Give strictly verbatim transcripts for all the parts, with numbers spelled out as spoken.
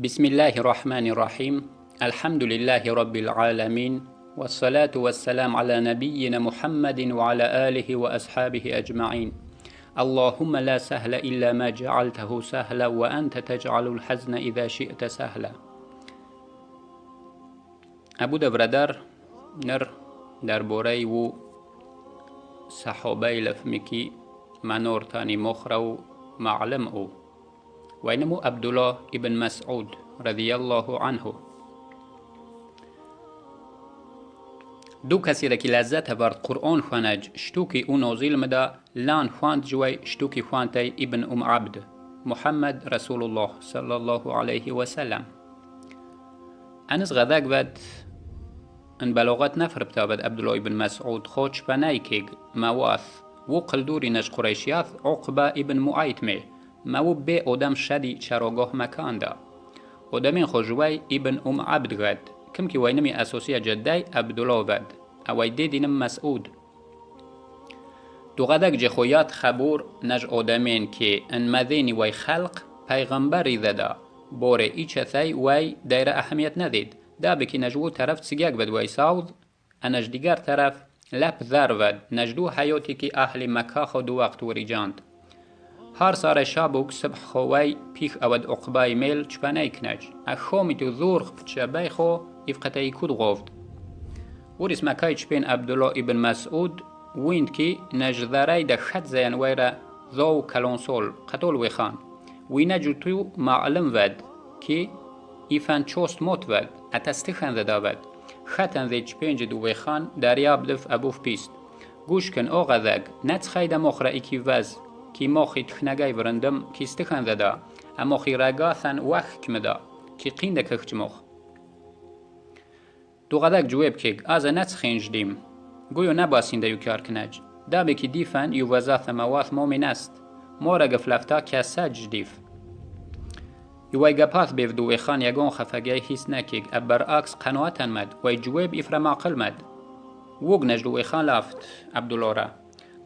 بسم الله الرحمن الرحيم. الحمد لله رب العالمين. والصلاة والسلام على نبينا محمد وعلى آله وأصحابه أجمعين. اللهم لا سهل إلا ما جعلته سهلا وأنت تجعل الحزن إذا شئت سهلا. Ãbu dovradar, năr dărbore-i u sahobei lafmiki mănor tani moxra u mă'lum u. Vajnămu Abdullah ibn Mas'ud, radiyallahu anhu. Du kăsi ra ki lezet avard Kur'an xwenăj, štuki u nozil mda, lan xwand jvej, štuki xwandtej Ibn Um Abd, Muhammed Resulullah sallallahu alejhi ve sellem. Ãnız ğedeg ved, ın beloğet nefrpta ved Abdullah ibn Mas'ud, xo çpăney keg, mevas, u qılduri năj Qureyşiyat Uqba ibn Muayt me, mevu be odem şedi çarogoh Mekan da. Odemin xo jvej Ibn Um Abd ğed, kım ki vajnımi esosiya cedey Abdullah ved, a vay dedinım Mas'ud. Du ğedeg ce xo yad xebur năj odemin ki ın medeni vay xelq peyğımberi zeda, bore içetey vay dey ra ehemiyet nedid, dabi ki năj u teref cigeg ved vay savd, a năj diger teref lep zar ved, năj du heyoti ki ahli Meka xo du wext vıricand. Har sare şabuk sıbh xo vay pih aved Uqba-i mel çpăney knec. A xomit u zurx pçe bey xo ifqetey kud ğovd. Vur is Mekay çpin Abdullah ibn Mas'ud, wind ki năj zarey de xet zeyen vay ra zov kalonsol, qetol vexan. Wi năj u tu mă'lum ved ki ifen çost mot ved, ete stixen zeda ved. Xeten ze çpin cid u vexan, derya bdıf ebuf pist. Guş kın o ğedeg, ne çxey de moxra iki vez, ki moxi tıxnegey vırındım, ki stixen zeda, e moxi regasen vexk mıda, ki qinde kıxç mox. Du ğedeg cuweb keg, aze ne çxin jdim. Guyo ne basin de yu kar kınec. Dabi ki difen yu vezate mevas momin est. Mora gıf lefta kese jdif. Yu vay gıpat bev du vexan yagon xefegey his nekeg, e beraks qanoaten med, vay cuweb ifre maqıl med. Vug nec du vexan laft Abdulora.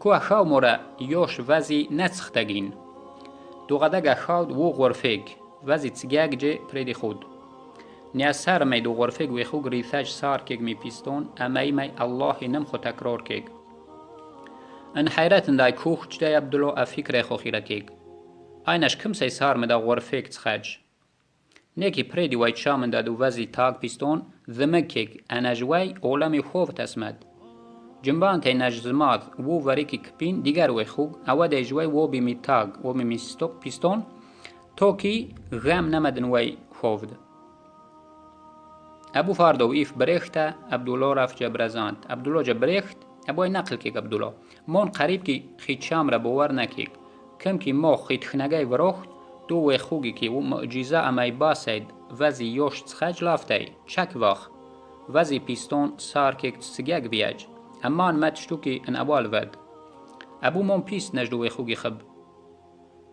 Ku e xav mora yoş vezi ne çxtegin. Du ğedeg e xavd vu ğurfeg, vezi çigeg ce predi xud. Nia ser mey du ğurfeg vexug rizec sar keg mi piston, e mey mey Allahi nım xu tekror keg. In heyret inday kuh cdey Abdulo e fikre xo xire keg. Ay nec kımsey sar mıda ğurfeg çxec. Neki predi vay çamında du vezi tag piston, zımıg keg, e nec vay olemi xovt esmed. Cımbantey nec zımad, vu veriki kıpin diger vexug, eve dey jvay vobi mi tag, vobi mi sto-, piston, to ki ğem nemedin vay xovd. Ebu fardo if brexte, Abdulo raf ce brezant. Abdulo ce brext, ebu ay neqıl keg Abdulo. Mon qarib ki xi çam ra bover nekeg. Kım ki mox xi tıxnegey vıroxt, du vexugi ki u muciza amey baseyd, vezi yoş çxec laftey, çek vax. Vezi piston sar keg çigeg viyec. Eman med ştu ki in ebal ved. Ebu mon pist nec du vexugi xıb.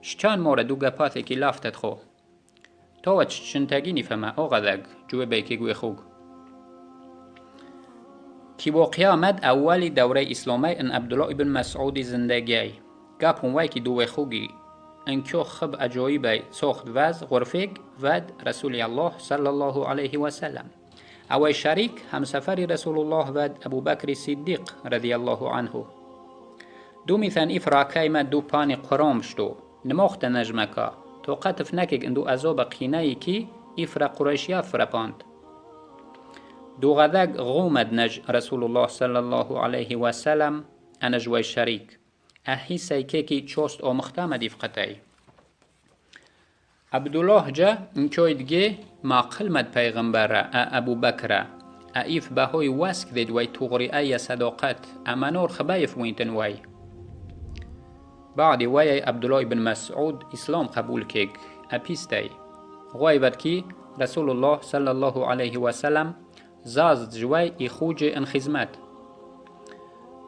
Şçan more du gepate ki laftet xo. To ve çı-, çıntegini feme, o ğedeg, cuwebey keg vexug. Ki voqia med ewveli devrey İslomey in Abdulo ibn Mes'udi zındegey. Gapun vay ki du vexugi, in kyo xıb ecoyibey çoxt vez ğurfeg ved Resuli Allah sallallahu aleyhi ve sellem. Ewey şerik, hemseferi Resulullah ved Ebu Bekri Siddiq radiyallahu anhu. Dumi fen if rakey med du pani qurom ştu. Nımoxte necmeka, to qetıf nekeg indu ezobe qiney ki ifre Qureyşiya fırepand. Du ğedeg ğumed nec Resulullah sallallahu aleyhi ve sellem, e nec vay şerik. E hisey keki çost omıxta med ifqetey. Abdullah ce, inkoy dige maqıl med peyğımbere, e Ebu Bekre. E if behoy vesk ded vay tuğriey ya sedoqet, e menor xıbey if wintin vay. Badi vayey Abdullah ibn Mes'ud İslom qebul keg, e pistey. Ğoy ved ki Resulullah sallallahu aleyhi ve sellem zazd jvay i xuce in xizmet.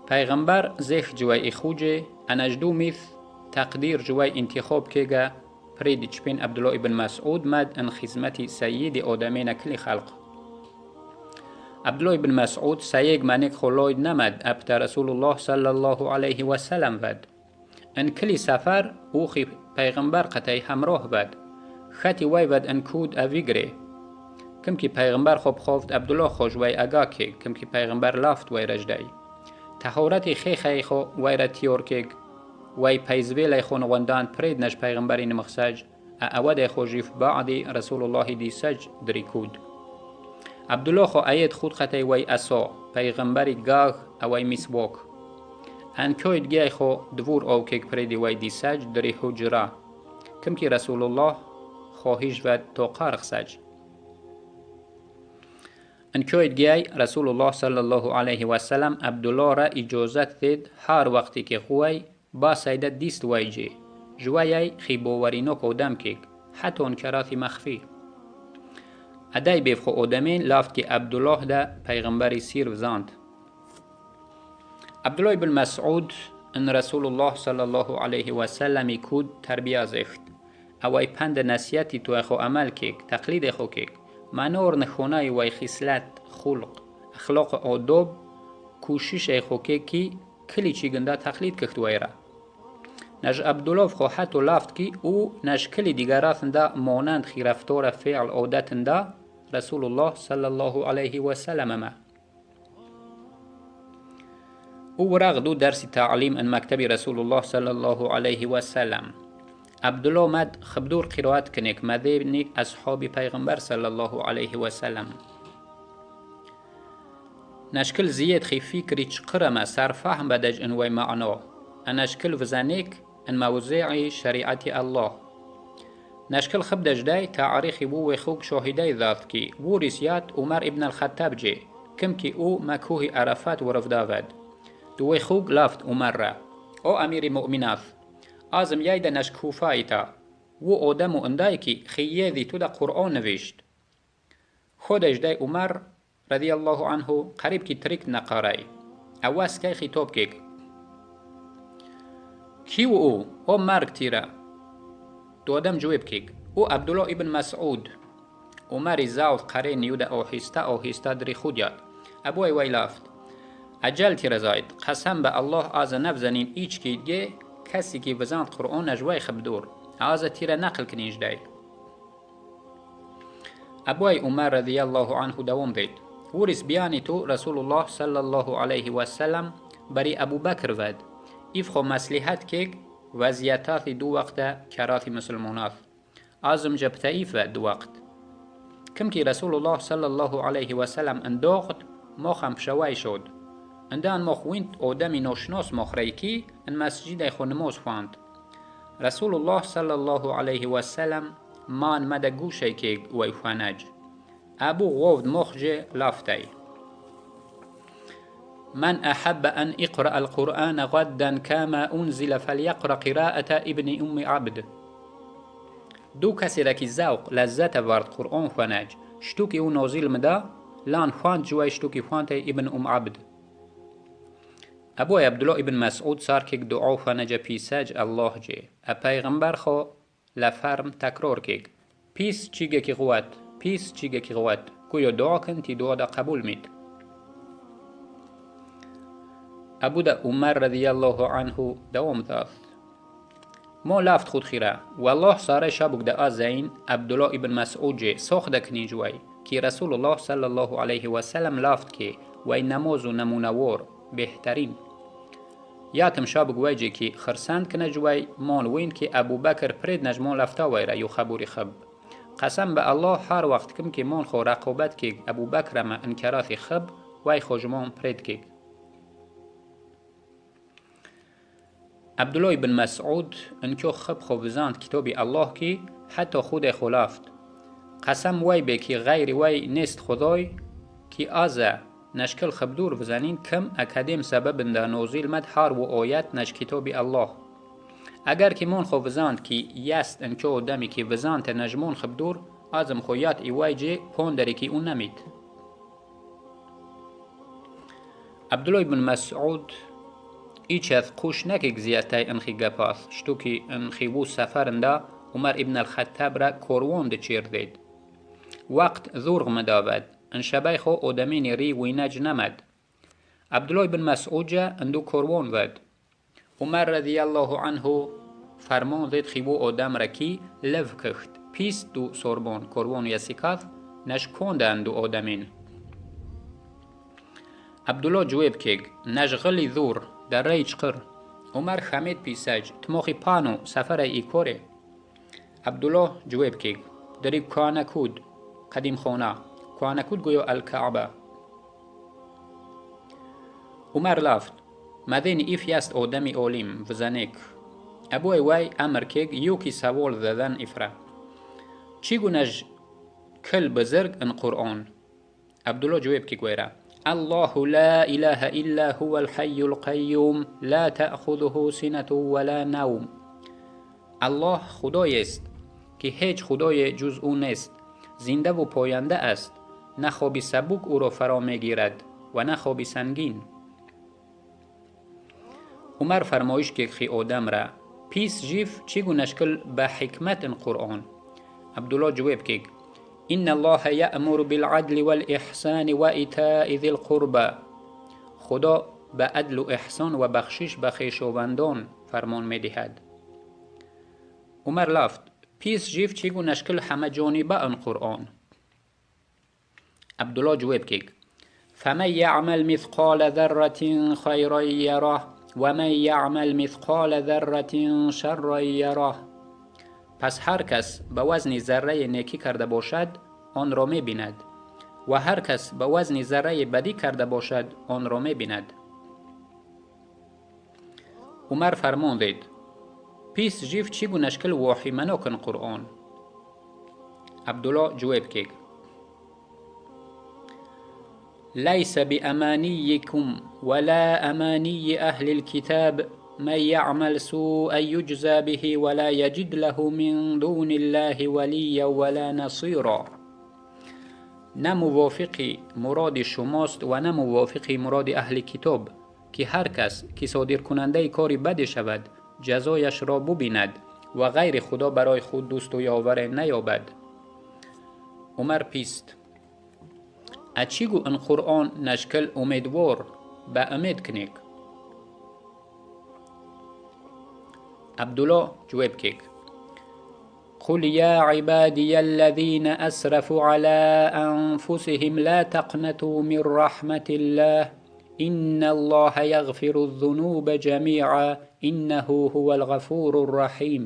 Peyğımber zeh jvay i xuce, e nec du mis teqdir jvay intixob kege, predi çpin Abdullah ibn Mes'ud med in xizmeti seyyidi odemine kli xelq. Abdullah ibn Mes'ud seyeg menik xo loyd nemed, epte Resulullah sallallahu aleyhi ve sellem ved. In kli sefer uxi peyğımber qetey hemroh ved. Хати вай вад ан куд а вигре. Кым ки пейғамбар хо бховт Абдуллоҳ хо жвай ага кег, кым ки пейғамбар лафт вайра ждай. Тахорати хехай хо вайра тиёр кег, вай пайзвелай хо нуғвандан пред наш пейғамбари нимхсаҷ, а авадай хо жиф баъди Расулуллоҳи дисаҷ дри куд. Абдуллоҳ хо аед худ хатай вай асо, пейғамбари гагъ а вай мисвок. Ан кёйдгяй хо двур ов кег преди вай дисаҷ дри ҳуҷра. Кым ки Расулуллоҳ хоҳиш вад то қархсаҷ. Ан кёйдгяй Расулуллоҳ саллаллоҳу алайҳи ва саллам Абдуллоҳра иҷозат дед, ҳар вақти ки хувай ба сайда дист вайҷи, жваяй хи боваринок одам кег, ҳатто ан карати махфӣ. Адай бев хо одамин лафт ки Абдуллоҳ да пейғамбари сир взанд. Абдуллоҳ ибн Масъуд ин Расулуллоҳ саллаллоҳу алайҳи ва саллами куд тарбия зехт. Авай панда насиҳати туй хо амал кег, тақлидай хо кег. Манор нихонаи вай хислат, хулқ, ахлоқ, одоб, кӯшишай хо кег ки кили чигинда тақлид кехт вайра. Наж Абдуллоҳ хо ҳатто лафт ки ӯ наж кили дигаратнда монанд хи рафтора феъл одатнда Расулуллоҳ саллаллоҳу алайҳи ва саллам ама. Ӯ врағ ду дарси таълим ин мактаби Расулуллоҳ саллаллоҳу алайҳи ва саллам. Абдуллоҳ мад хыбдур қироат кенек мадени асҳоби пейғамбар саллаллоҳу алайҳи ва саллам. Нашкил зиед хи фикри чхырама сарфаҳм бадаҷ ин вай маъно. А нашкил взанек ин мавзеи шариати Аллоҳ. Нашкил хыб даҷдай таърихи ву вехуг шоҳидай зафт ки вурис яд Умар ибн ал-Хаттабҷи, кым ки ӯ ма кӯҳи Арафат вурвдавад. Ду вехуг лафт Умарра: О амири муъминат, азм яйда наш Куфа ита, ву одаму индай ки хи ези туда Къуръон нвишт. Ходаҷдай Умар, радияллоҳу анҳу, қариб ки трик нақарай. Аввас кай хитоб кег: Ки ву ӯ, о марг тира? Ду одам ҷувеб кег: Ӯ Абдуллоҳ ибн Масъуд. Умари завт қарен юда оҳиста, оҳиста дри худ яд. Абуай вай лафт: Аҷал тира зайд, қасам ба Аллоҳ, аза навзанин ички идге, каси ки взанд Къуръон наж вай хыбдур, аза тира нақл книждай. Абуай Умар радияллоҳу анҳу давом дед: Вурис бияни ту Расулуллоҳ саллаллоҳу алайҳи ва саллам бари Абу Бакр вад, ив хо маслиҳат кег вазъятати ду вақта карати мусулмонат. Азм ҷа птаиф вад ду вақт. Кым ки Расулуллоҳ саллаллоҳу алайҳи ва саллам андохт, мохам пшавай шуд. Андан мох винт одами ношинос мохрай ки ин масҷидай хо намоз хванд. Расулуллоҳ саллаллоҳу алайҳи ва саллам ман мада гӯшай кег вай хванаҷ. Абу гъовд мохҷе лафтай: من أحب أن اقرأ القرآن غدا كما أنزل فليقرأ قراءة ابن أم عبد. Ду касира ки завқ, лаззат авард Къуръон хванаҷ, шту ки ӯ нозил мда, лан хванд ҷувай, шту ки хвантай Ибн Ум Абд. Абуай Абдуллоҳ ибн Масъуд сар кег дуо хванаҷа писаҷ Аллоҳҷе, а пайғамбар хо лафарм такрор кег: Пис чига ки хват, пис чига ки хват, куё дуо кан, ти дуода къабул мит. Абуда Умар радияллоҳу анҳу давом дафт: Мо лафт худ хира, валлоҳ, сарай шабук да азаин Абдуллоҳ ибн Масъудҷе сохда книжвай, ки Расулуллоҳ саллаллоҳу алайҳи ва саллам лафт ки вай намозу намунавор, беҳтарин. Ятым шабук вайҷе ки хырсанд кнаҷвай, мон вин ки Абу Бакр пред наж мон лафтавайра ю хабури хыб. Қасам ба Аллоҳ, ҳар вақт ким ки мон хо рақобат кег Абу Бакрама ин карати хыб, вай хо жмон пред кег. Абдуллоҳ ибн Масъуд ин кё хыб хо взанд китоби Аллоҳ ки ҳатто худай хо лафт: Қасам вай бе ки ғайри вай нест худой, ки аза нашкил хыбдур взанин ким а кадем сабабинда нозил мад ҳар ву оят наж китоби Аллоҳ. Агар ки мон хо взанд ки яст ин кё одами ки взанта наж мон хыбдур, азм хо яд ивайҷе пондари ки ун намит. Абдуллоҳ ибн Масъуд ичаз хъуш накег зиятай ин хи гапас, шту ки ин хи ву сафаринда Умар ибн ал-Хаттабра корвонда чер дед. Вақт зурғ мдавад, ин шабай хо одамини ри винаҷ намад. Абдуллоҳ ибн Масъудҷа ин ду корвон вад. Умар радияллоҳу анҳу фармон дед хи ву одамра ки лав кхт. Пист у сорбон, корбон я сикаф, наш конданд у одамин. Абдулло джуеб кег, наш гъылый зур, даррай чхыр. Умар хамед писач, тмохи пану, сафарай и коре. Абдулло джуеб кег, дари куанакуд, къадим хона, куанакуд гуё Аль-Кааба. Умар лафт, мадени иф яст одами олим, взанек. Абуай вай амр кег юки савол задан ифра. Чигунаш кыл бызырг ин Къуръон? Абдулло джуеб кег вайра. الله لا إله إلا هو الحي القيوم لا تأخذه سنة ولا نوم. Аллоҳ Худоест, ки ҳеҷ худое ҷуз Ӯ нест, зинда ва поянда аст, на хоби сабук Ӯро фаро мегирад ва на хоби сангин. Умар фармоиш кег хи одамра, пис жиф чигунашкал ба ҳикмат ин Къуръон? Абдулло ҷувеб кег, إن الله يأمر بالعدل والإحسان وإيتاء ذي القربى. Худо ба адл ва иҳсон ва бахшиш ба хешовандон фармон медиҳад. Умар лафт, пис жиф чигунашкал ҳамаҷониба ин Къуръон? Абдулло ҷувеб кег, فمن يعمل مثقال ذرة خيرا يره ومن يعمل مثقال ذرة شرا يره. Пас ҳар кас ба вазни заррае некӣ карда бошад, онро мебинад, ва ҳар кас ба вазни заррае бадӣ карда бошад, онро мебинад. Умар фармон дед, пис жиф чигунашкал воҳиманок ин Къуръон? Абдулло ҷувеб кег, ليس بأمانيكم ولا أماني أهل الكتاب من يعمل سوءا يجز به ولا يجد له من دون الله وليا ولا نصيرا. На мувофиқи муроди шумост ва на мувофиқи муроди аҳли китоб, ки ҳар кас, ки содиркунандаи кори баде шавад, ҷазояшро бубинад ва ғайри Худо барои худ дӯсту ёваре наёбад. Умар пист, а чигу ин Къуръон нашкал умедвор ба умед кунег? Абдулло ҷувеб кег, قل يا عبادي الذين أسرفوا على أنفسهم لا تقنطوا من رحمة الله إن الله يغفر الذنوب جميعا إنه هو الغفور الرحيم.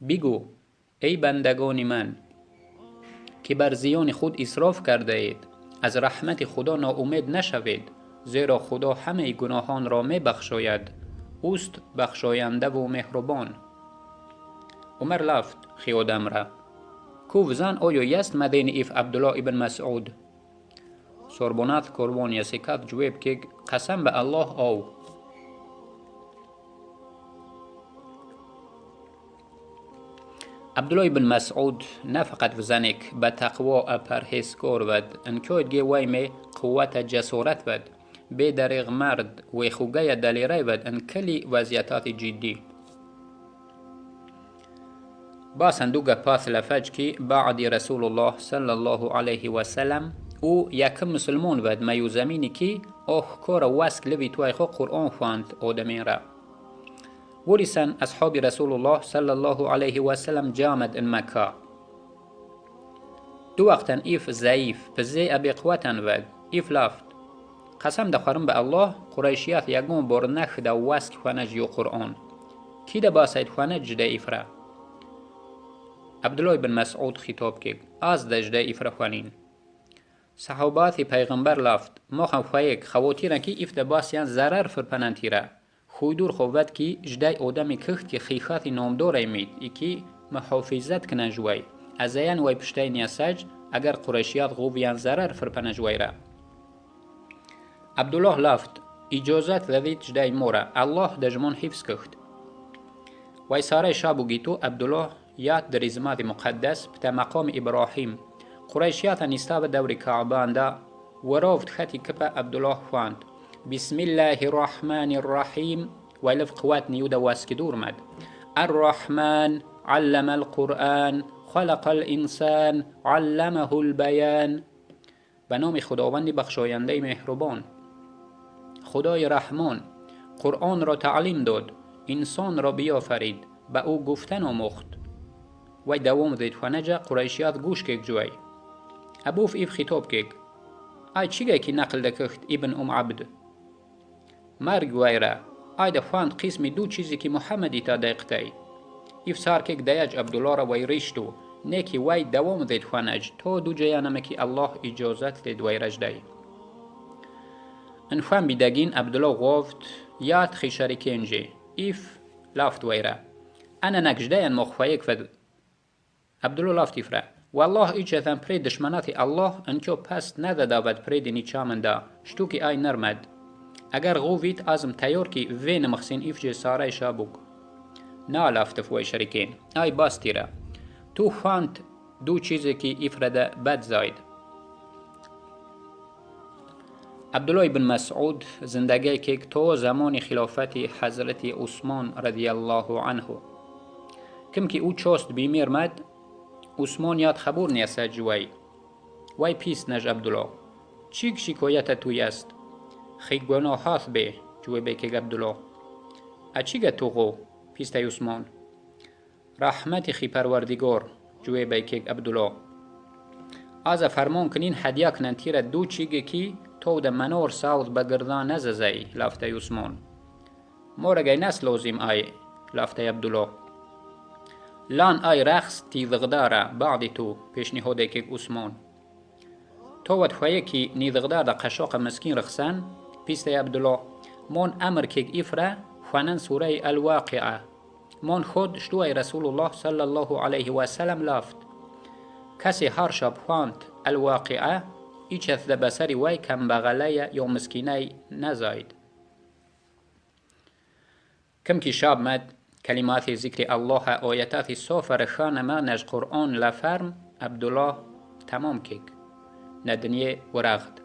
Бигӯ, эй бандагони ман, ки бар зиёни худ исроф кардаед, аз раҳмати Худо ноумед нашавед, зеро Худо ҳамаи гуноҳонро мебахшояд, Ӯст бахшояндаву меҳрубон. Умар лафт хи одамра, кув зан, оё яст мадени иф Абдулло ибн Масъуд? Сорбонат корбон ясекат ҷувеб кег, қасам ба Аллоҳ, ов. Абдулло ибн Масъуд на фақат взанек ба тақво а парҳезкор вад, ин кёдге вайме қуввата ҷасорат вад, бедареғ мард вехугая далерай вад ин кали вазъятати ҷиддӣ. Басан ду гапас лафаҷ ки баъди Расулуллоҳ саллаллоҳу алайҳи ва саллам ӯ якум мусулмон вад маю замини ки оҳ кора васк леви туайхо Қуръон хуанд одаминра. Вурисан асҳоби Расулуллоҳ саллаллоҳу алайҳи ва саллам ҷамад ин Макка. Ду вақтан иф заиф, пзе а беқувватан вад, иф лафт, қасам дахарум ба Аллоҳ, Қурайшият ягон бор нахда васк хуанаҷ ю Қуръон. Ки да басайд хуанаҷ ҷда ифра? Абдулло ибн Масъуд хитоб кег, аз да ҷда ифра хуанин. Саҳобати пайғамбар лафт, мо хам хуаек, хавотиран ки иф да бас ян зарар фурпанан тира. Хуйдур ховад ки ҷдай одами кыхт ки хихати номдорай мит, и ки муҳофизат кунан ҷувай, а заян вай пуштай нясаҷ, агар Қурайшият ғувян зарар фурпана ҷувайра. Абдуллоҳ лафт, иҷозат лавит ҷдай мора, Аллоҳ да ҷумон ҳифз кыхт. Вай сарай шабу гиту Абдуллоҳ яд дари зимади муқаддас пта мақоми Иброҳим. Қурайшиятан истава даври Каъбаанда, варовт хати кпа Абдуллоҳ хуанд. بسم الله الرحمن الرحيم. Вайлав қувват ниюда васки дур мад. الرحمن، علم القرآن، خلق الإنسان، علمه البيان. Ба номи Худованди Бахшояндаи Меҳрубон. Худои Раҳмон Қуръонро таълим дод, инсонро биёфарид, ба ӯ гуфтан омӯхт. Вай давом дзеди хванаджа, Къурайшият гуш кег джувай. Абу Уф ив хитоб кег: Ай чигай ки накл да кахт ибн Ум Абд? Марг вайра, айда хванд къисми ду чизи ки Мухаммад итадай къитай. Ив сар кег даяч Абдуллара вай ришто, не ки вай давом дзеди хванаджа, то ду джеянаме ки Аллах иджозат дед вайраджа дай. Ин хвам бидагин Абдулла гъофт, яд хи шарикенджи. Ив лафт вайра: Ана накждаян мох хваек фад. Абдулла лафт ифра: Валлах, ичатан пре душманати Аллах, ин чо паст нададабад пре дини чаманда, шту ки ай нармад. Агар гъувит, азм тайёр ки ве намахсин иф же сарай шабук. На, лафтав вай шарикен, ай баст ира. Ту хванд ду чизи ки ифрада бад зайд. Абдулла ибн Масъуд зиндагай кег то замони хилафати хазрати Усмон радияллаху анху. Ким ки у чост бимер мад, Усмон яд хабур неса джувай. Вай пис наж Абдулла. Чиг шикоята туй аст? Хи гоноҳат бе, джувебай кег Абдулла. А чига ту гъу? Пистай Усмон. Рахмати хи Парвардигор, джувебай кег Абдулла. Аза фармон кунин ҳадия кунан тира ду чиги ки товда манор сауз ба гирдан назазай, лафтай Усмон. Морагай нас лозим ай, лафтай Абдулла. Лан ай рахс ти дыгъдара, баъди ту, пешниҳодай кег Усмон. То вад хвае ки ни дыгъдарда къашоқа мискин рахсан, пистай Абдулла, мон амр кег ифра хванан сураи Ал-Вакъиа. Мон ход шту ай Расулуллах саллаллаху алайхи ва саллам лафт. Касе ҳар шаб хванд Ал-Вакъиа, ичатда ба сари вай камбағалая ё мискинай назайд. Ким ки шаб мад, калимати зикри Аллаҳа, оятати софара хана манаж Къуръон лафарм Абдулла тамом кег. На дуние урагъд.